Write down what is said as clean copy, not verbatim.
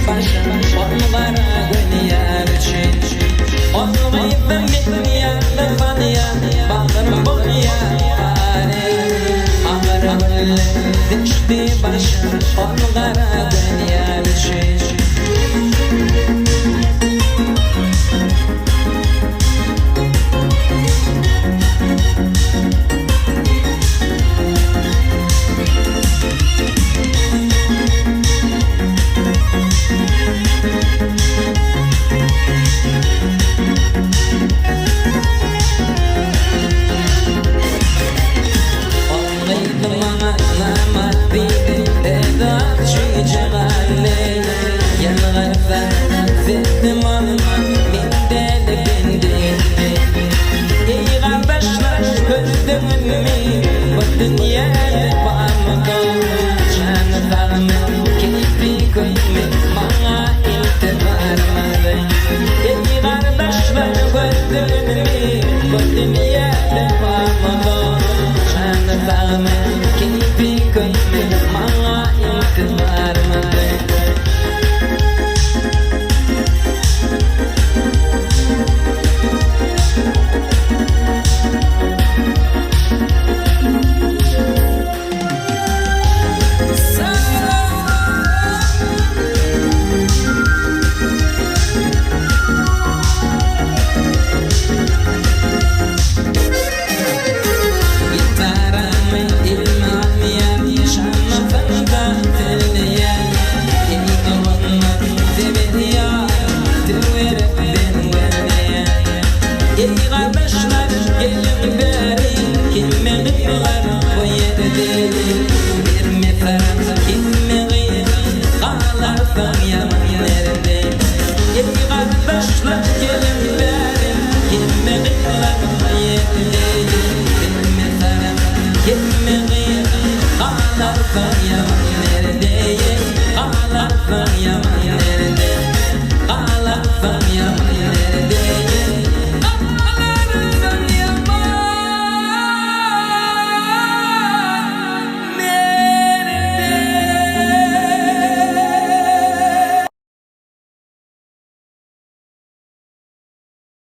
başym ol gara göz ýar üçin. Ol gyzam meni ýada salýar, bagrym bolýar pare. Agyr gülle deşdi başym ol gara göz ýar üçin. Ol gyz maňa namart diýdi, Özi ak çüýje galdy. Ýylgyrsa, Sizdim ol, men däli bendi. Eý gardaşlar, gördüňizmi, bu dünýäde barmyka? Jany sagmy, keýpi kökmi, maňa ilti barmady. Eý gardaşlar, gördüňizmi, bu dünýäde barmyka? Jany sagmy, keýpi kökmi, maňa ilti barmady. Gitaramy elime alýan, Şanlasam-da sözleýän. Eý doganlar, sebet ýar, Töwerekden gözleýän. Eý gardaşlar, geliň bäri, Hemme gyzlar bu ýerde. Berme salam hemme gyz, Galarsyň ýaman ýerde. Eý gardaşlar, geliň.